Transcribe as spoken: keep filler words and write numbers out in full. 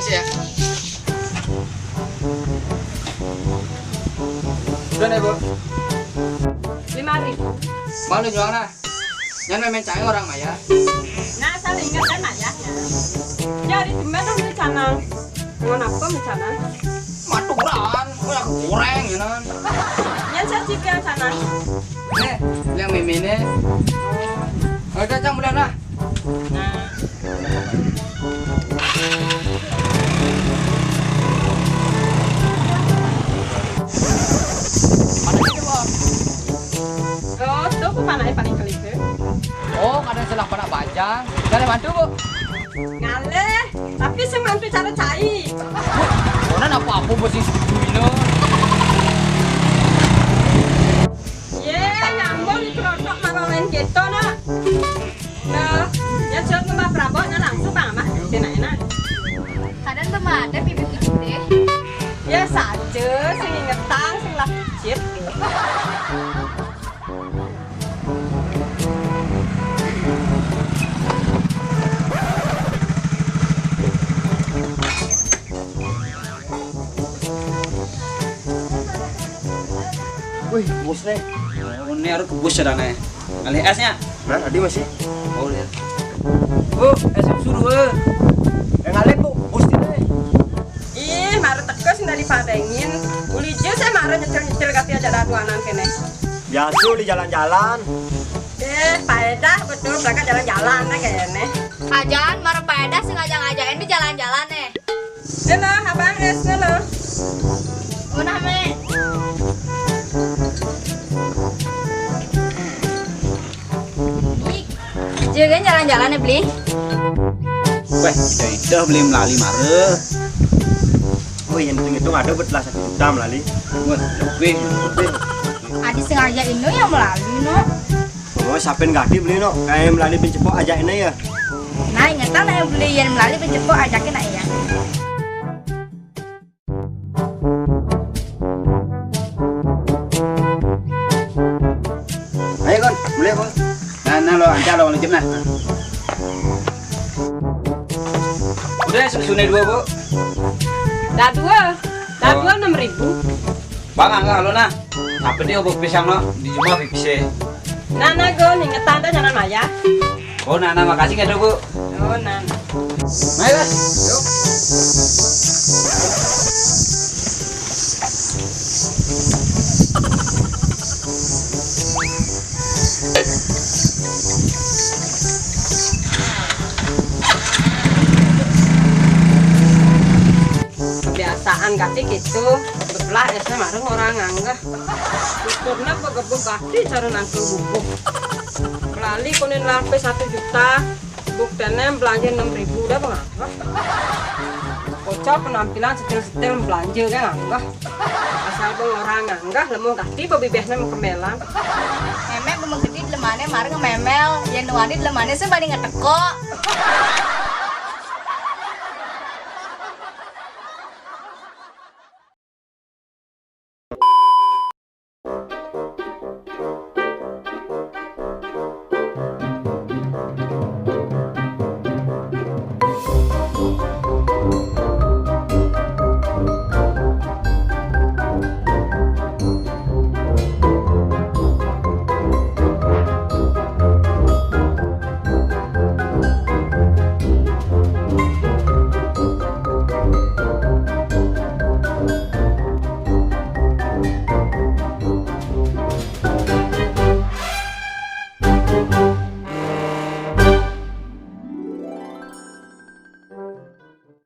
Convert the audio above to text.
Ya. Udah nih, Bu. Lima ribu. Malu jual nah. Jangan main cai orang maya. Nah, saling ingat kan ayahnya. Jadi tumben dong di sana. Dengan apa di sana? Maturan, kayak goreng ya nan. Yang saya cipta sana. Nih, yang mimine. Udah, Cang, udah nah. Nah. Mana itu, Bang? Oh, tuh, aku panai paling kelike. Oh, kadang salah pada baca. Kalian bantu, Bu? Ngalih, tapi sing mantu cara cai. Mana apa-apa bos yang setuju ini? Ye, nyambung di kerotok marang lain gitu, nak. Nah, ya, surat ngembah perabot, nah, langsung, Bang, mah. Sini, enak. Kadang tuh mah ada bibit-bibit deh. Ya saja, sing ingetang, sing lah picit. Wih, bos nih. Oh, ini harus ke bos ya, Dane. Alih esnya. Nah, tadi masih. Oh, lihat. Oh, es susu dua. Yang alih, Bu, bos ini. Ih, mara teka sing dari padengin. Uli je saya mara nyetil-nyetil kati aja datuanan kene. Biasa di jalan-jalan. Eh, paedah betul, mereka jalan-jalan deh kayaknya. Ajan, mara paedah sengaja ngajain di jalan-jalan eh. Halo, abang es, halo. Unah, Me. Ih, jangan jalan-jalan ya, Beli. Weh, dah, dah beli melali mare. Oh, yang hitung-hitung ada buat lah satu juta melali. Wah, lebih, lebih. Adi sengaja ini yang melali, no. Oh, siapa yang ganti beli, no? Kayak melali pencepok aja ini ya. Nah, ingetan lah yang beli yang melali pencepok ajakin aja ya. Ayo, Kon, beli apa? Nah, nah, lo, anca lo, lo jep, nah. Udah, susunya dua, Bu. Dah dua. Dah dua enam ribu. Bang, enggak lo, nah. Apa dia, Bu, pisang lo? Di rumah pipis. Nah, nah, Gon, ingetan dah, jangan maya. Oh, nah, nah, makasih nggak, Bu? Oh, nah, nah. Ayo, Bos. Yuk. Kebiasaan kati gitu, bebelah esnya mareng orang nganggah. Syukurnya begebuk kati cara nangkil bubuk. Melali kunin lampe satu juta, buktinya belanja enam ribu udah bengah. Kocak penampilan setel-setel belanja kan nganggah. Asal beng orang nganggah, lemu kati bebibehnya mau kemelan. Memek bemeng gede delemane mari ngememel, yen wani delemane sih bani ngeteko.